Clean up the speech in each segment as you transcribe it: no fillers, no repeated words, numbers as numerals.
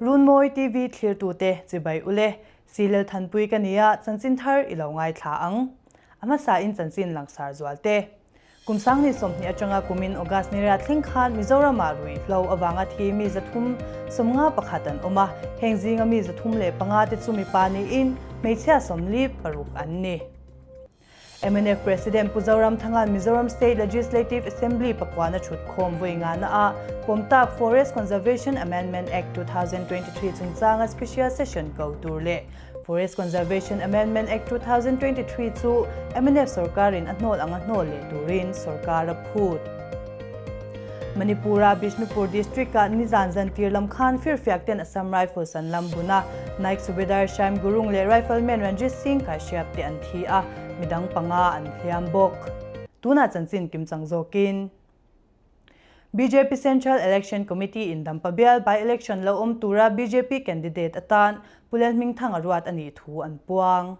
Runmawi TV thlirtute chibai ule, Silel Thanpui ka nia, chanchin thar i lo ngaithla ang. A hmasain chanchin langsar zualte. Kum sangni 20 atanga kumin August ni riat thleng khan Mizoramah ruihhlo avanga thi mi 351 an awm a, heng zinga mi 305 te chu mipa niin hmeichhia 46 an ni. Mnf President Pu Zoramthanga'n Mizoram State Legislative Assembly pakuana thutkhawm vawi ngana a pawmtak Forest Conservation Amendment Act 2023 chungchanga Special Session ko tur leh Forest Conservation Amendment Act 2023 chu mnf sorkarin a hnawl anga hnawl leh turin sorkar a phut. Manipur-a Bishnupur district-ah nizan zantir lam khan firfiak ten Assam Rifles an lam bun a, Naik Subedar Shyam Gurung leh Rifleman Ranjit Singh Kashyap te an thi a, midang panga an hliam bawk. Tunah chanchin kimchang zawkin bjp Central Election Committee in Dampa bial by-election lo awm tura bjp candidate atan Pu Lalhmingthanga ruat a nih thu an puang.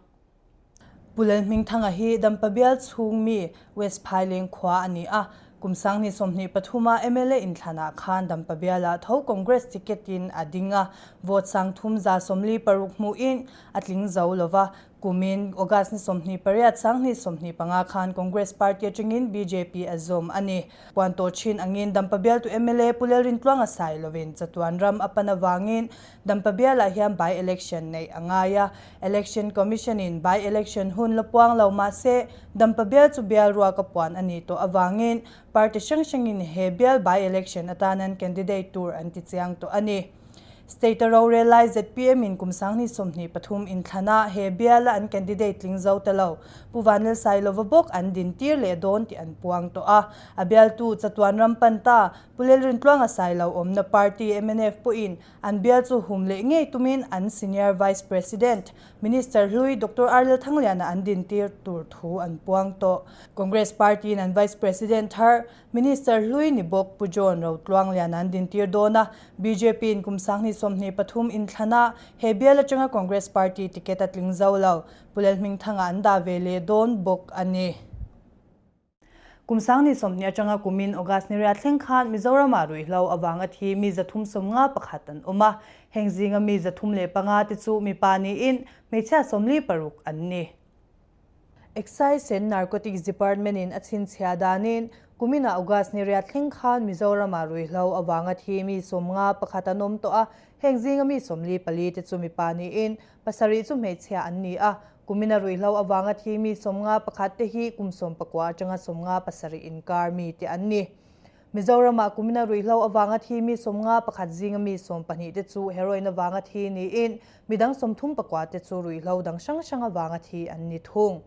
Pu Lalhmingthanga hi Dampa bial chhung mi West Phaileng khua a ni a, kum 2023 a mla inthlanah khan Dampa bialah tho Congress ticket in a ding a, vote 3146 hmuhin a tling zo lova, Kumin August ni 28 2025 khan Congress party atangin bjp a zawm a ni. Puan tawh thin angin Dampa bialtu mla Pu Lalrintluanga sai lovin chatuan ram a pan avangin Dampa bialah hian by-election neih a ngai a. Election Commission in by-election hun la puang lo mah se Dampa bial chu bial ruak a puan a nih tawh avangin party hrang hrangin he bial by-election atan an candidate tur an ti chiang tawh a ni. State a rorel lai zpm in kum 2023 inthlanah he biala an candidate tling zo ta lo. Pu Vanlalsailova bawk an din tir leh dawn tih an puang tawh a. A bialtu chatuan ram pan ta Pu Lalrintluanga Sailo awmna party mnf pawhin an bial chu hum leh ngei tumin an Senior Vice President, Minister hlui Doctor R Lalthangliana an din tir tur thu an puang tawh. Congress party in an Vice President thar Minister hlui ni bawk Pu John Rotluanglian an dintir dawn a, bjp in kum 2023 inthlanah he bial atanga Congress party ticket a tling zo lo, Pu Lalhmingthanga an dah ve leh dawn bawk a ni. Kum 20 atanga kumin August ni riat thleng khan Mizoramah ruihhlo avanga thi mi 351 an awm a, heng zinga mi 305 te chu mipa niin hmeichhia 46 an ni. Excise and Narcotics Department in a chhinchhiah danin kuminah August ni riat thleng khan Mizoramah ruihhlo avanga thi mi 51 an awm tawh a, heng zinga mi 44 te chu mipa niin pasarih chu hmeichhia an ni a, kumina ruihhlo avanga thi mi 51 te hi kum 19 atanga 57 inkar mi te an ni. Mizoramah kumina ruihhlo avanga thi mi 51 zinga mi 12 te chu heroin avanga thi niin midang 34 te chu ruihhlo dang hrang hrang avanga thi an ni thung.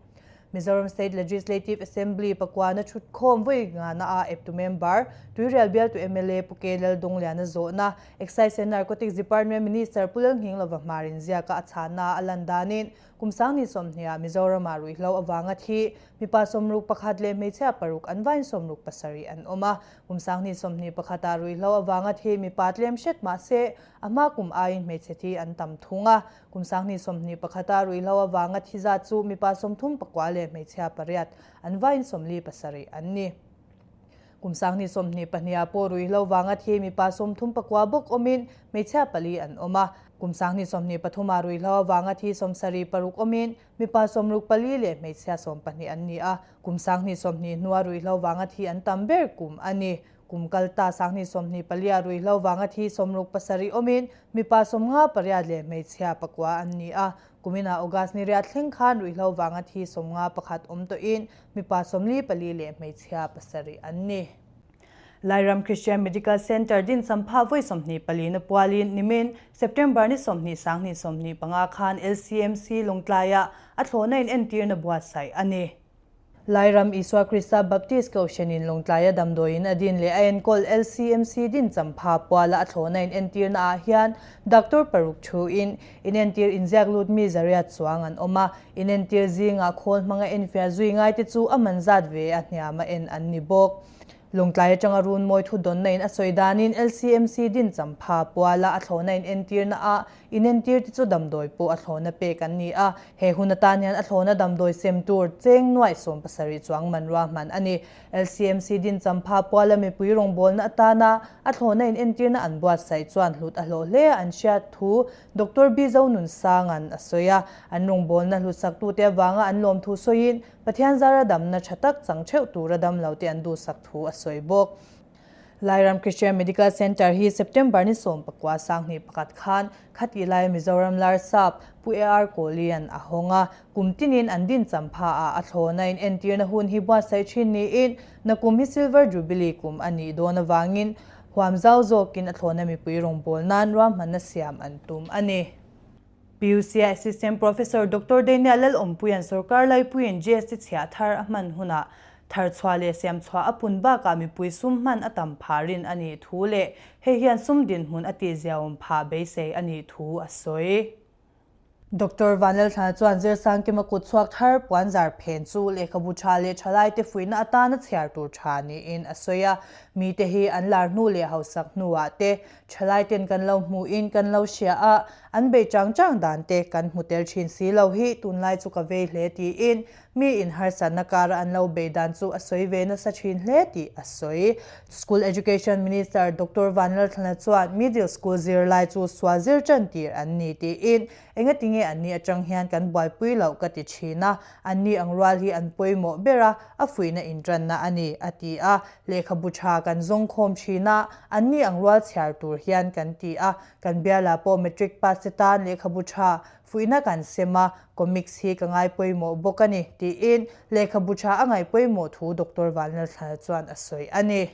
Mizoram State Legislative Assembly pakuana thutkhawm vawi ngana a eptu member Tuirial bialtu mla Pu K Laldongliana zawhna Excise and Narcotics Department Minister Pu Lalnghinglova hmarin ziaka a chhana a lan danin kum 20 Mizoramah ruihhlo avanga thi mipa 61 leh hmeichhia paruk an vain 67 an awm a, kum 2021 ah ruihhlo avanga thi mipa tlem hret mah se a hma kum aiin hmeichhe thi an tam thung a, kum 2021 ah ruihhlo avanga thi zat chu mipa 34 leh hmeichhia pariat an vain 47 an ni. Kum 2022 ah pawh ruihhlo vanga thi mipa 34 bawk awmin hmeichhia pali an awm a, kum 2023 ah ruihhlo avanga thi 76 awmin mipa 64 leh hmeichhia 12 an ni a, kum 2020 hnua ruihhlo vanga thi an tam ber kum a ni. Kum kalta 2024 ah ruihhlo vanga thi 67 awmin mipa 58 leh hmeichhia pakua an ni a, kuminah August ni riat thleng khan ruihhlo vanga thi 51 awm tawhin mipa 44 leh hmeichhia pasarih an ni. Lairam Christian Medical Centre din champha vawi 24 na pualin nimin September ni 20 2025 khan LCMC Lawngtlaiah a thlawhna in entirna buatsaih a ni. Lairam Isua Krista Baptist Kohhranin Lawngtlaia damdawiin a din leh a enkawl LCMC din champha puala a thlawhna in entirna ah hian doctor paruk thuin inentir inziak lut mi zariat chuang an awm a, inentir zingah khawl hmanga enfiah zui ngai te chu a man zat ve a hniam a en an ni bawk. Lawngtlai atanga Runmawi thu dawnna in a sawi danin LCMC din champha puala a thlawhna in entirna ah Inentir te chu damdawi pawh a thlawna pek an ni a, he hun atan hian a thlawna damdawi sem tur cheng nuaih 70 chuang man ruahman a ni. LCMC din champha puala mipui rawngbawlna atana a thlawna inentirna an buatsaih chuan hlut a hlawh hle a an hriat thu Doctor B Zonunsanga'n a sawi a. An rawngbawlna hlutsaktute avanga an lawmthu sawiin Pathian zara damna tha tak chang theuh tura damlo te an duhsak thu a sawi bawk. Lairam Christian Medical Centre hi September ni 19 21 khan khatih laia Mizoram Larsap Pu AR Kohlian a hawng a, kum tinin an din champha ah a thlawna in entirna hun hi buatsaih thin niin nakum hi Silver Jubilee kum a nih dawn avangin huam zau zawkin a thlawna mipui rawngbâwl nan ruahmanna siam an tum a ni. PUC-a Assistant Professor Doctor Daniel Lalawmpuia'n sorkar laipuiin GST chhiah thar a hman hunah thar chhuah leh siam chhuah a pun bakah mipui sum hman a tam phah rin a nih thu leh hei hian sum dinhmun a tihziaawm phah beisei a nih thu a sawi. Doctor Vanlalthlana chuan Zirsangkima kut chhuak thar puan zar phen chu lehkhabu tha leh thalaite fuihna atana chhiar tur tha niin a sawi a, mite hi an lar hnu leh hausak hnuah te Thalaiten kan lo hmuhin kan lo hria a, an bei chang chang dan te kan hmu tel thin si lo hi tunlai chu ka vei hle tiin mi in harsatna kara an lo bei dan chu a sawi ve nasa thin hle tih a sawi. School Education Minister Doctor Vanlalthlana chuan middle school zirlai chu sual zir tan tir an ni tiin engatinge an ni atang hian kan buaipui loh ka ti thin a, an ni ang rual hi an pawimawh ber a, a fuihna intanna a ni, a ti a. Lehkhabu tha kan zawng khawm thin a, an ni ang rual chhiar tur hian kan ti a, kan bialah pawh matric pass te tan lehkhabu tha fuihna kan sem a, comics hi ka ngai pawimawh bawk a ni, tiin lehkhabu tha a ngaih pawimawh thu Doctor Vanlalthlana chuan a sawi a ni.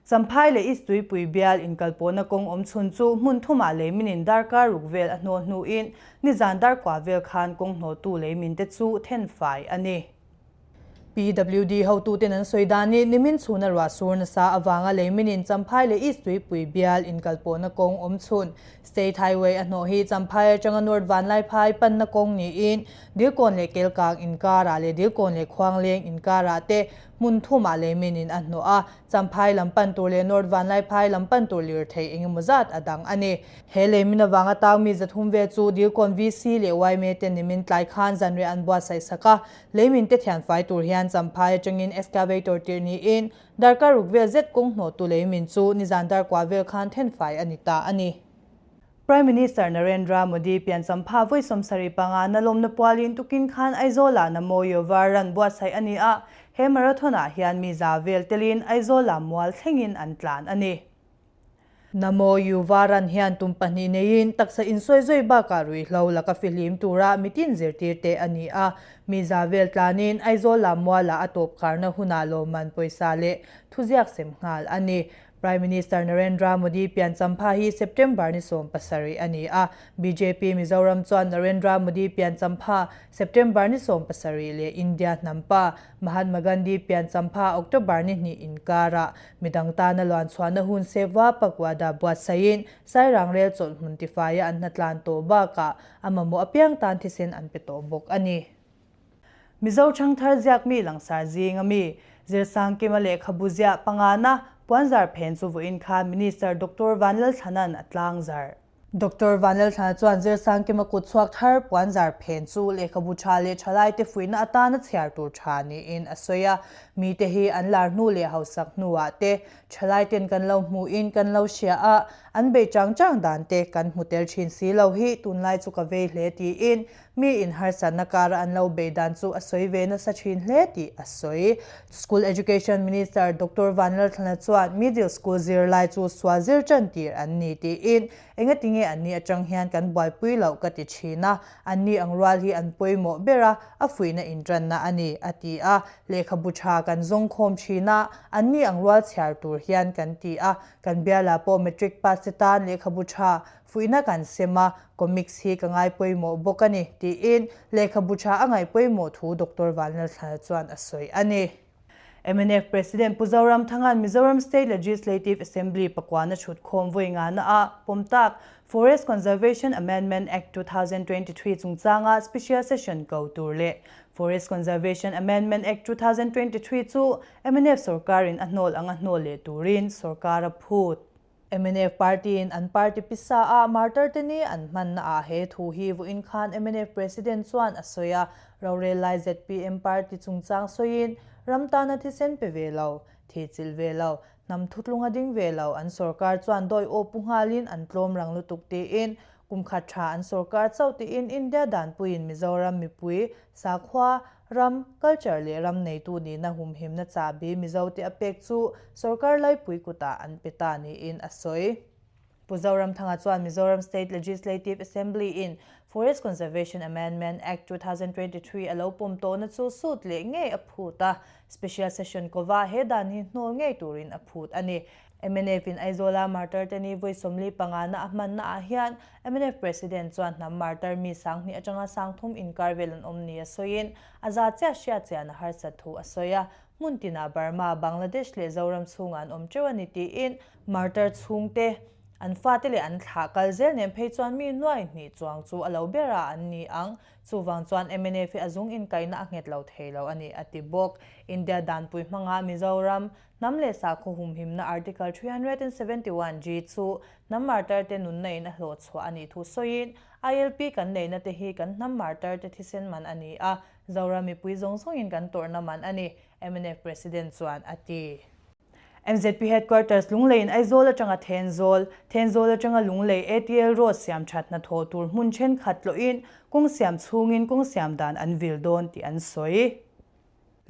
Champhai leh East Tuipui bial inkalpawhna kawng awm chhun chu hmun thumah leiminin darkar ruk vel a hnawh hnuin nizan darkua vel khan kawng hnawhtu leimin te chu thenfai a ni. PWD hotuten an sawi danin nimin chhuna ruah sur nasa avanga leiminin Champhai leh East Tuipui bial inkalpawhna kawng awm chhun State Highway a hnawh hi Champhai atanga North Vanlaiphai panna kawng niin Dilkawn leh Kelkang inkarah leh Dilkawn leh Khuangleng inkarah te hmun thumah leiminin a hnawh a, Champhai lam pan tur leh North Vanlaiphai lam pan tur lirthei engemaw zat a dang a ni. He leimin avanga tangmi 300 vel chu Dilkawn VC leh yma te nimin tlai khan zanriah an buatsaih sak a, Leimin te thian fai tur hian Champhai atangin excavator tirh niin darkar ruk vel zet kawng hnawhtu leimin chu nizan darkua vel khan then fai a ni ta a ni. Prime Minister Narendra Modi pian champha vawi 75 na lawmna pualin tukin khan Aizawlah Namo Yoga Run buatsaih a ni a, he marathon-ah hian mi za vel telin Aizawlah mual thlengin an tlan a ni. Namo Yuva Run hian tum pahnih neiin taksa insawi zawi bakah ruihhlo laka fihlim tura mitin zirtir te a ni a. Mi za vel tlanin Aizawl lam mualah a tawp karna hunah lawmman pawisa leh thuziak sem nghal a ni. Prime Minister Narendra Modi pian champha hi September ni 17 a ni a. Bjp Mizoram chuan Narendra Modi pian champha September ni 17 leh India hnampa Mahatma Gandhi pian champha October ni 2 inkarah Midang tana luan chhuahna hun Seva Pakwada buatsaihin Sairang rel chawlh hmun tifaia an hnatlan tawh bakah a mamawh apiang tan thisen an pe tawh bawk a ni. Mizo Thangthar ziakmi langsar zinga mi Zirsangkima lehkhabu ziah pangana puanzar phen chu vawiin khan Minister Doctor Vanlalthlana'n a tlangzar. Doctor Vanlalthlana chuan Zirsangkima kut chhuak thar puanzar phen chu lehkhabu tha leh thalaite fuihna atana chhiar tur tha niin a sawi a. Mite hi an lar hnu leh hausak hnuah te thalaiten kan lo hmuhin kan lo hria a, an bei chang chang dan te kan hmu tel thin si lo hi tunlai chu ka vei hle tiin mi in harsatna kara an lo bei dan chu a sawi ve nasa thin hle tih a sawi. School Education Minister Doctor Vanlalthlana chuan middle school zirlai chu sual zir tan tir an ni tiin engatinge an ni atang hian kan buaipui loh ka ti thin a, an ni ang rual hi an pawimawh ber a, a fuihna intanna a ni, a ti a. Lehkhabu tha kan zawng khawm thin a, an ni ang rual chhiar tur hian kan ti a, kan bialah pawh matric pass te tan lehkhabu tha Fuihna kan sem a, comics hi ka ngai pawimawh bawk a ni, tiin lehkhabu tha a ngaih pawimawh thu Doctor Vanlalthlana chuan a sawi a ni. Mnf President Pu Zoramthanga'n Mizoram State Legislative Assembly pakuana chhutkhawm vawi ngana a pawm tak Forest Conservation Amendment Act 2023 chungchanga Special Session ko tur leh Forest Conservation Amendment Act 2023 chu mnf sorkarin a hnawl anga hnawl leh turin sorkar a phut. Mnf party in an party pisa a martyr te ni an hmanna ah he thu hi vawiin khan mnf president chuan a sawi a, rorel lai zpm party chungchang sawiin ram tana thisen pe ve lo, thi chilh ve lo, hnam thutlung a ding ve lo an sorkar chuan dawi aw pu nghalin an tlawm rang lutuk tiin kum khat tha an sorkar chauh tiin India danpuiin Mizoram mipui sakhua Ram, culture leh ram neitu nihna humhimna chahbi Mizote a pek chu sorkar laipui kutah an pe ta niin a sawi. Pu Zoramthanga chuan Mizoram State Legislative Assembly in Forest Conservation Amendment Act 2023 a lo pawm tawhna chu sut leh ngei a phut a, Special Session kova he dan hi hnawl ngei turin a phut a ni. Mnf in Aizawla martyr te ni vawi 45 na a hmanna ah hian Mnf President chuan hnam martyr mi 2000 atanga 3000 inkar vel an awm nia sawiin a za chiah hriat chian a harsat thu a sawi a, hmun tinah Burma, Bangladesh leh Zoram chhungah an awm teuh a ni tiin martyr chhungte, an fate leh an thlah kal zel nen phei chuan mi nuai hnih chuang chu a lo ber a an ni ang. Chuvang chuan mnf hi a zung inkaihna a nghet lo thei lo a ni, a ti bawk. India danpui hmanga Mizoram, Hnam leh sakhaw humhimna Article 371 G chu hnam martar te nunna in a hlawh chhuah a nih thu sawiin, ILP kan neihna te hi kan hnam martar te thisen man a ni a, Zoram mipui zawng zawngin kan tawrhna man a ni, mnf President chuan a ti. MZP Headquarters Lungleiin Aizawl atanga Thenzawl, Thenzawl atanga Lunglei ATL Road siam that hnathawh tur hmun thenkhat tlawhin kawng siam chhungin kawng siam dan an vil dawn tih an sawi.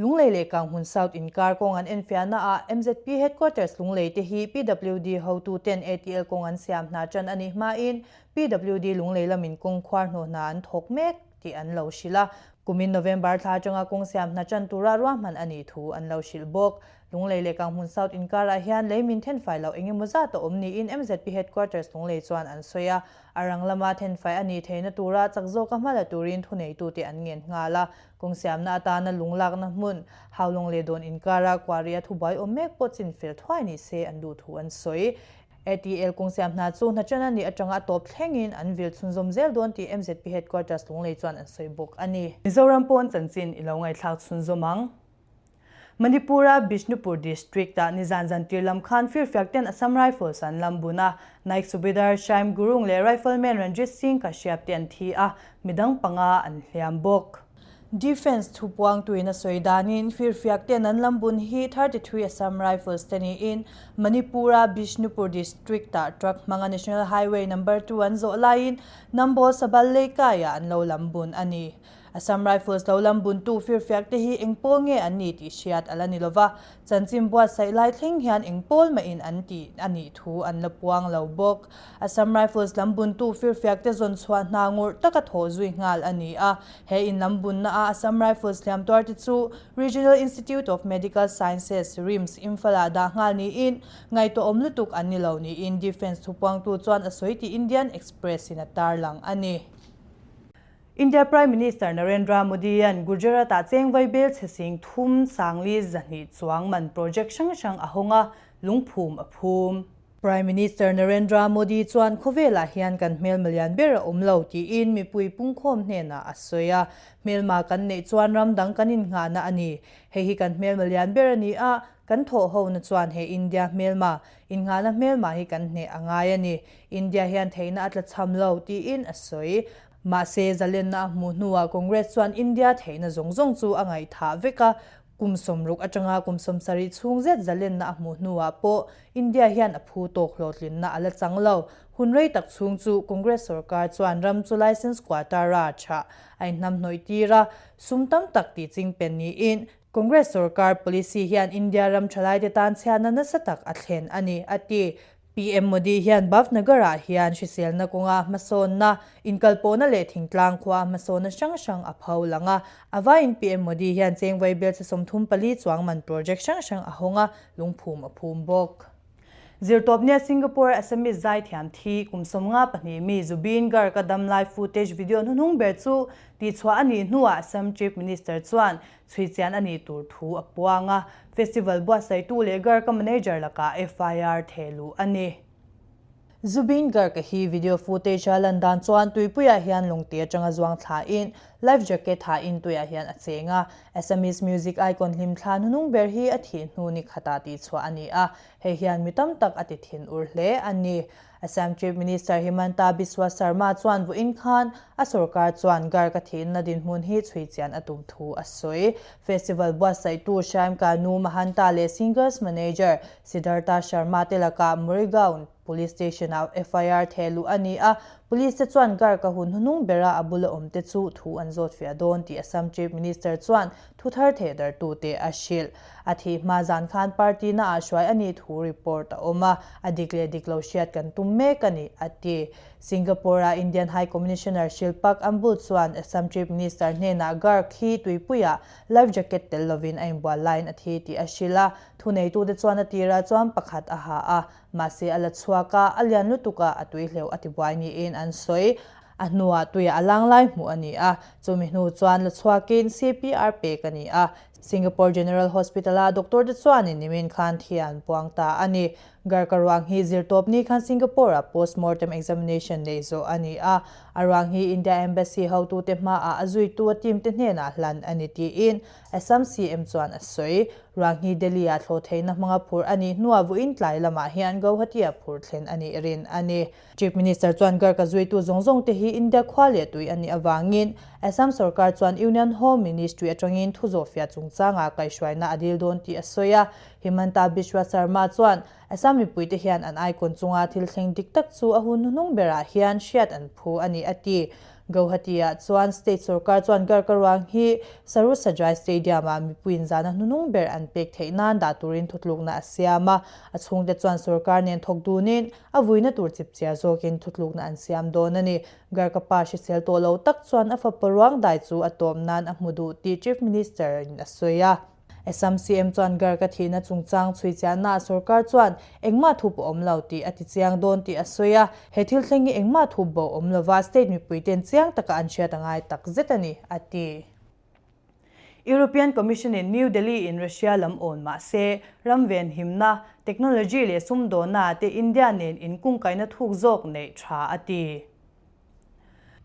Lunglei leh Kanghmun South inkar kawng an enfiahna ah MZP Headquarters Lunglei te hi PWD hotu ten ATL kawng an siam hna tan a nih hmain PWD Lunglei lamin kawng khuar hnawh hna an thawk mek tih an lo hrilh a. Kumin November thla atanga kawng siam hna tan tura ruahman a nih thu an lo hrilh bawk. Lunglei leh Kanghmun South inkarah hian lei min thenfai loh engemaw zat a awm niin MZP Headquarters Lunglei chuan an sawi a. A rang lama thenfai a nih theihna tura chak zawka hma la turin thuneitute an ngen nghal a. Kawng siamna atana lunglakna hmun, Haulawng leh Dawn inkara Quarry-a thubuai awm mek pawh chin fel thuai ni se an duh thu an sawi. ATL kawng siam hna chu hna ṭan a nih aṭanga a tawp thlengin an vil chhunzawm zel dawn tih MZP Headquarters Lunglei chuan an sawi bawk a ni. Mizoram pawn chanchin i lo ngaihthlak chhunzawm ang. Manipur-a Bishnupur District-ah nizan zantir lam khan firfiak ten Assam Rifles an lam bun a, Naik Subedar Shyam Gurung leh Rifleman Ranjit Singh Kashyap te an thi a, midang panga an hliam bawk. Defence thupuangtuin a sawi danin firfiak ten an lam bun hi 33 Assam Rifles te niin Manipur-a Bishnupur District-ah truck hmanga National Highway Number 2 an zawh laiin Nambol Sabal Leikaiah an lo lam bun a ni. Assam Rifles lo lam buntu firfiak te hi eng pawl nge an ni tih hriat a la ni lova, chanchin buatsaih lai thleng hian eng pawl mahin an tih a nih thu an la puang lo bawk. Assam Rifles lam buntu firfiak te zawn chhuah hna ngawrh taka thawh zui nghal a ni a, he in lam bunna a Assam Rifles hliam tuar te chu Regional Institute of Medical Sciences, RIMS, Imphal ah dah nghal niin ngaihtuahawm lutuk an ni lo niin Defence thupuangtu chuan a sawi tih Indian Express in a tarlang a ni. India Prime Minister Narendra Modi-a'n Gujarat-ah cheng vaibel chhe sing thum sangli 200 chuang man project hrang hrang a hawng a, lungphum a phum. Prime Minister Narendra Modi chuan khawvelah hian kan hmelma lian ber a awm lo tiin mipui pungkhawm hnenah a sawi a, hmelma kan neih chuan ram dang kan innghahna a ni. Hei hi kan hmelma lian ber a ni a, kan thawhhona chuan he India hmelma, innghahna hmelma hi kan hneh a ngai a ni. India hian theihna a tlachham lo tiin a sawi. Mahse, zalenna a hmuh hnuah Congress chuan India theihna zawng zawng chu a ngaihthah vek a, kum 60 atanga kum 70 chhung zet zalenna a hmuh hnuah pawh India hian a phu tawk hlawhtlinna a la chang lo. Hun rei tak chhung chu Congress sorkar chuan ram chu license quota ra chhah a inhnamhnawih tir a, sum tam tak tih chingpen niin Congress sorkar policy hian India ram thalaite tan chhiatna nasa tak a thlen a ni, a ti. PM Modi hian Bhavnagar-ah hian hriselna kawnga hmasawnna, inkalpawhna leh thingtlang khua hmasawnna hrang hrang a pho lang a. A vaiin PM Modi hian cheng vaibelchhe 34 chuang man project hrang hrang a hawng a, lungphum a phum bawk. Zirtawpnia Singapore Assamese zaithiam thi kum 52 mi Zubeen Garg-a damlai footage video hnuhnung ber chu tihchhuah a nih hnuah Assam Chief Minister chuan chhuichian a nih tur thu a puang a, festival buatsaihtu leh Garg-a manager lakah FIR thehluh a ni. Zubeen Garg-a hi video footage-a lan dan chuan tuipuiah hian lungte atanga zuang thlain life jacket hain tuiah hian a cheng a. Assamese music icon hlimthla hnunung ber hi a thih hnu ni khatah tihchhuah a ni a, hei hian mi tam tak a ti thin ur hle a ni. Assam Chief Minister Himanta Biswa Sarma chuan vawiin khan a sorkar chuan Garg-a thihna dinhmun hi chhui chian a tum thu a sawi. Festival buatsaihtu Shyam Kanu Mahanta leh Singers Manager Siddhartha Sharma te lakah Morigaon Police Station-ah FIR theh luh a ni a, Police te chuan Garg-a hun hnuhnung bera a bula awm te chu thu an zawt fiah dawn tih Assam Chief Minister chuan thu thar theh dartute a hrilh. A thih hma zan khan party na ah hruai a nih thu report a awm a, a dik leh dik lo hriat kan tum mek a ni, a ti. Singapore-a Indian High Commissioner Shilpak Ambul chuan Assam Chief Minister hnenah Garg hi tuipuiah life jacket tel lovin a inbual laiin a thi tih a hrilh a, thuneitute chuan a tirah chuan pakhat a ha a, mahse a la chhuak a, a lian lutuk a, a tui hleuh a tibuai niin an sawi. A hnuah tuiah a lang lai hmuh a ni a, chumi hnu chuan la chhuakin CPR pek a ni a. Singapore General Hospital-a doctor te chuanin nimin khan thi an puang ta a ni. Garka ruang hi zirtawp ni khan Singapore-a post-mortem examination neih zawh a ni a, a ruang hi India Embassy hotute hmaah a zuitu a team te hnenah hlan a ni tiin Assam CM chuan a sawi. Ruang hi Delhi-ah thlawh theihna hmanga phurh a nih hnuah vawiin tlai lamah hian Guwahati-ah phurh thlen a nih rin a ni. Chief Minister chuan Garka zuitu zawng zawng te hi India khua leh tui a nih avangin Assam sorkar chuan Union Home Ministry atangin thu zawhfiah chungchangah kaihhruaina a dil dawn tih a sawi a. Himanta Biswa Sarma chuan Assam mipuite hian an icon chunga thil thleng dik tak chu a hun hnuhnung berah hian hriat an phu a ni a ti. Guwahati-ah chuan state sorkar chuan Garka ruang hi Sarusajai Stadium-ah mipuiin zana hnuhnung ber an pek theih nan dah turin thutlukna a siam a. A chhungte chuan sorkar nen thawk dunin A vuina tur chipchiar zawkin thutlukna an siam dawn a ni. Garka pa hrisel tawh lo tak chuan a fapa ruang dai chu a tawm nan a hmu duh tih Chief Minister in a sawi a. Assam CM chuan Garka thihna chungchang chhui chiahnaah sorkar chuan engmah thup a awm lo tih a ti chiang dawn tih a sawi a. He thil thleng hi engmah thup bo awm lova state mipuiten chiang taka an hriat a ngai tak zet a ni, a ti. European Commission in New Delhi in Russia lam awn mah se, ram venhimna, technology leh sumdawnna te India nen inkungkaihna thuk zawk neih tha a ti.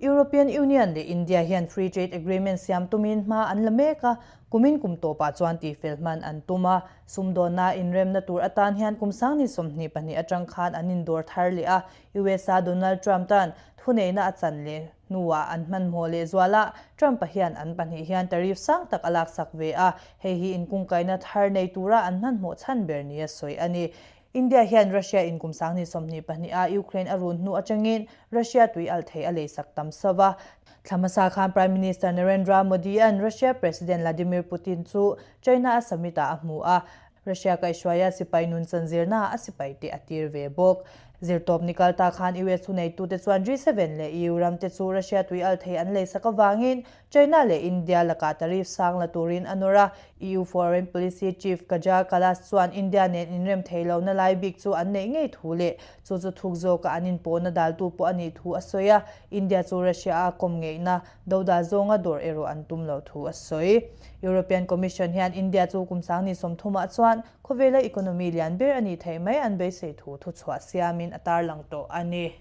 European Union leh India hian Free Trade Agreement siam tumin hma an la mek a, kumin kum tawpah chuan tihfel hman an tum a. Sumdawnna inremna tur atan hian kum sangni 22 atang khan an indawr thar leh a, USA Donald Trump tan thuneihna a chan leh hnuah an hmanhmawh lehzual a, Trump-a hian an pahnih hian tariff sang tak a laksak ve a, hei hi inkungkaihna thar nei tura an hmanhmawh chhan ber nia sawi a ni. India hian Russia in kum sangni 22 a Ukraine a run hnu atangin Russia tui alh thei a leisak tam sauh a. Thla hmasa khan Prime Minister Narendra Modi-a'n Russia President Vladimir Putin chu China a summit-ah a hmu a, Russia kaihhruaia sipai nun chan zirnaah a sipaite a tir ve bawk. Zirtawp ni kal ta khan US thuneitute chuan G7 leh EU ramte chu Russia tui al thei an leisak avangin China leh India lakah tariff sang la turin a nawr a. EU Foreign Policy Chief Kaja Kallas chuan India nen inrem thei lohna lai bik chu an neih ngei thu leh chu chu thuk zawka an inpawhna daltu pawh a nih thu a sawi a. India chu Russia-a kawm ngeihna Dodal zawnga dawr erawh an tum loh thu a sawi. European Commission hian India chu kum sangni 30 ah chuan khawvela economy lian ber a nih theih mai an beisei thu thuchhuah siamin a tarlang tawh a ni.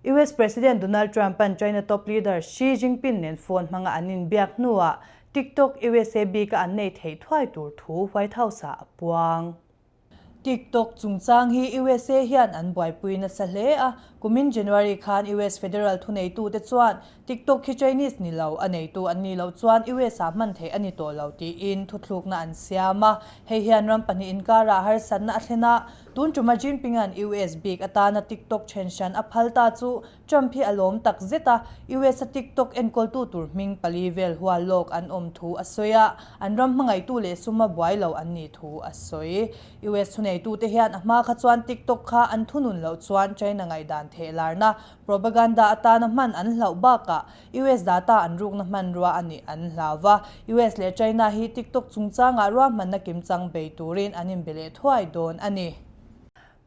US President Donald Trump-a'n China top leader Xi Jinping nen phone hmanga an inbiak hnuah TikTok USA bika an nei theih thuai tur thu White House-ah a puang. TikTok chungchang hi USA hian an buaipui nasa hle a, kumin January khan US federal thuneitute chuan TikTok hi Chinese ni lo, a neitu an nih loh chuan US ah hman theih a ni tawh lo tiin thuthlukna an siam a. Hei hian ram pahnih inkarah harsatna a thlen a, tun tuma Jinping-a'n US bik atana TikTok then hran a phal ta chu Trump hi a lawm tak zet a, US a TikTok enkawltu tur hming pali vel hual lawk an awm thu a sawi a, an ram hmangaihtu leh suma buai lo an nih thu a sawi. US thuneitute hian a hma kha chuan TikTok kha an thunun loh chuan China ngaihdan thehlarna, propaganda, atana hman an hlauh bakah US data an rukna hmanrua a nih an hlau va. US leh China hi TikTok chungchangah ruahmanna kimchang bei turin an inbe leh thuai dawn a ni.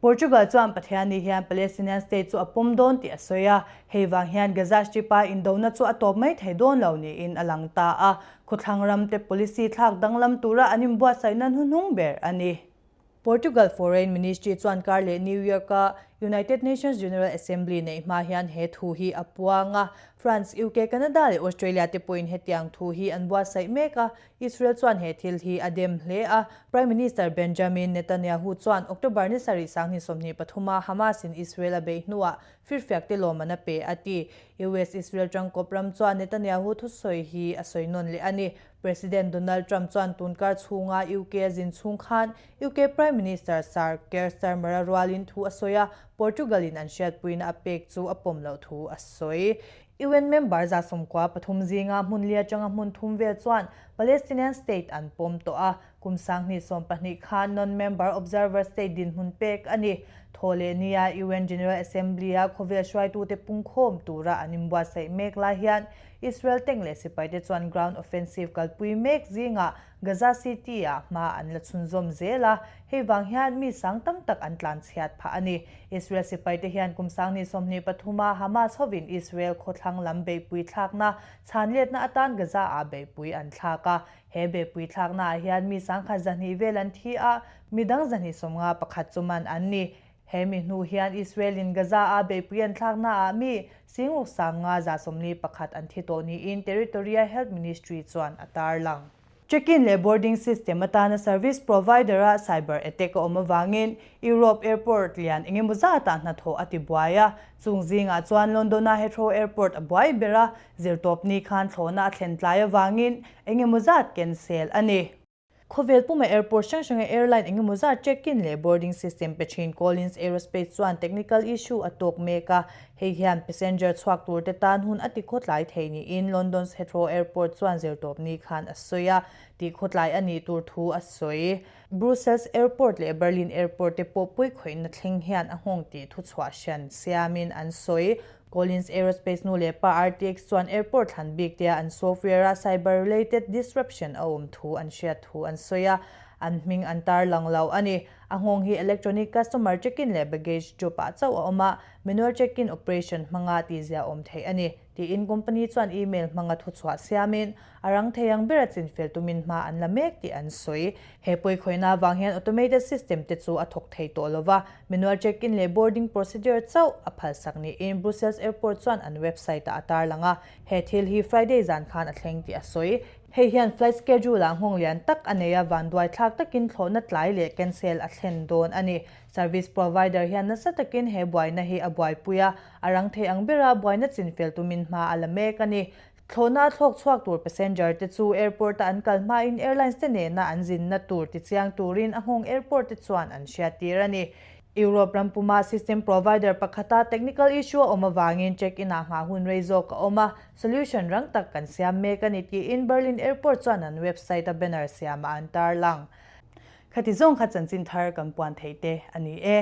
Portugal chuan Pathianni hian Palestinian state chu a pawm dawn tih a sawi a, hei vang hian Gaza Strip-a indona chu a tawp mai thei dawn lo niin a lang ta a, khawthlang ramte policy thlak danglam tura an inbuatsaihna hnuhnung ber a ni. Portugal Foreign Ministry chuan kar leh New York-a United Nations General Assembly neih hma hian he thu hi a puang a. France, UK, Canada leh Australia te pawhin hetiang thu hi an buatsaih mek a. Israel chuan he thil hi a dem hle a. Prime Minister Benjamin Netanyahu chuan October ni sarih 2023 a Hamas in Israel a beih hnuah firfiak te lawm an a pe a ti. US-Israel tangkawp ram chuan Netanyahu thusawi hi a sawi nawn leh a ni. President Donald Trump chuan tunkar chhunga UK a zin chhung khan UK Prime Minister Sir Keir Starmer-a rualin thu a sawi a, Portugal-in an hriatpuina a pek chu a pawm loh thu a sawi. UN member 93 zinga hmun li atanga hmun thum vel chuan Palestinian state an pawm tawh a, kum 2012 khan non-member observer state dinhmun pek a ni. Thaw leh nia UN General Assembly-a khawvel hruaitute pungkhawm tura an inbuatsaih mek lai hian Israel tank leh sipaite chuan ground offensive kalpui mek zingah Gaza City-ah hma an la chhunzawm zel a, hei vang hian mi sang tam tak an tlanchhiat phah a ni. Israel sipaite hian kum 2023-a Hamas hovin Israel khawthlang lam beihpui thlakna chhanletna atan Gaza-ah beihpui an thlak a. He beihpui thlaknaah hian mi 1,200 vel an thi a, mi dang 251 chu man an ni. He mi hnu hian Israel-in Gaza-a beihpui an thlaknaah mi 6541 an thi tawh niin Territory-a Health Ministry chuan a tarlang. Check-in leh boarding system atana service provider-a cyber attack a awm avangin Europe airport lian engemaw zatah hnathawh a ti buai a, chung zingah chuan London-a Heathrow Airport a buai ber a, zirtawpni khan thlawhna a thlen tlai avangin engemaw zat cancel a ni. Khawvel puma airport hrang hranga airline engemaw zat check-in leh boarding system pe thin Collins Aerospace chuan technical issue a tawk mek a, hei hian passenger chhuak turte tan hun a tikhawtlai thei niin London's Heathrow Airport chuan zirtawpni khan a sawi a, tihkhawtlai a nih tur thu a sawi. Brussels Airport leh Berlin Airport te pawh puikhawihna thleng hian a nghawng tih thuchhuah hran siamin an sawi. Collins Aerospace nu leh pa RTX chuan airport thlan bik tia an software-a cyber-related disruption a awm thu an hriat thu an sawi a, an hming an tarlang lo a ni. A nghawng hi electronic customer check-in leh baggage drop-ah chauh a awm a, manual check-in operation hmanga tihzia awm theih a ni, tiin company chuan email hmanga thuchhuah siamin a rang thei ang bera chinfel tumin hma an la mek tih an sawi. He pawikhawihna avang hian automated system te chu a thawk thei tawh lo va, manual check-in leh boarding procedure chauh a phalsak niin Brussels Airport chuan an website-ah a tarlang a, he thil hi Friday zan khan a thleng tih a sawi. Hei hian flight schedule-ah nghawng lian tak a nei a, vanduai thlak takin thlawhna tlai leh cancel a thlen dawn a ni. Service provider hian nasa takin he buaina hi a buaipui a, a rang thei ang bera buaina chinfel tumin hma a la mek a ni. Thlawhna a thlawk chhuak tur passenger te chu airport a an kal hmain airlines te nena an zinna tur tichiang turin a nghawng airport te chuan an hriattir a ni. Europe ram puma system provider pakhata technical issue a awm avangin check-in ah nghah hun rei zawk a awm a, solution rang tak kan siam mek a ni tiin Berlin Airport chuan an website a banner siamah an tarlang. Khati zawng kha chanchin thar kan puan theih te a ni e.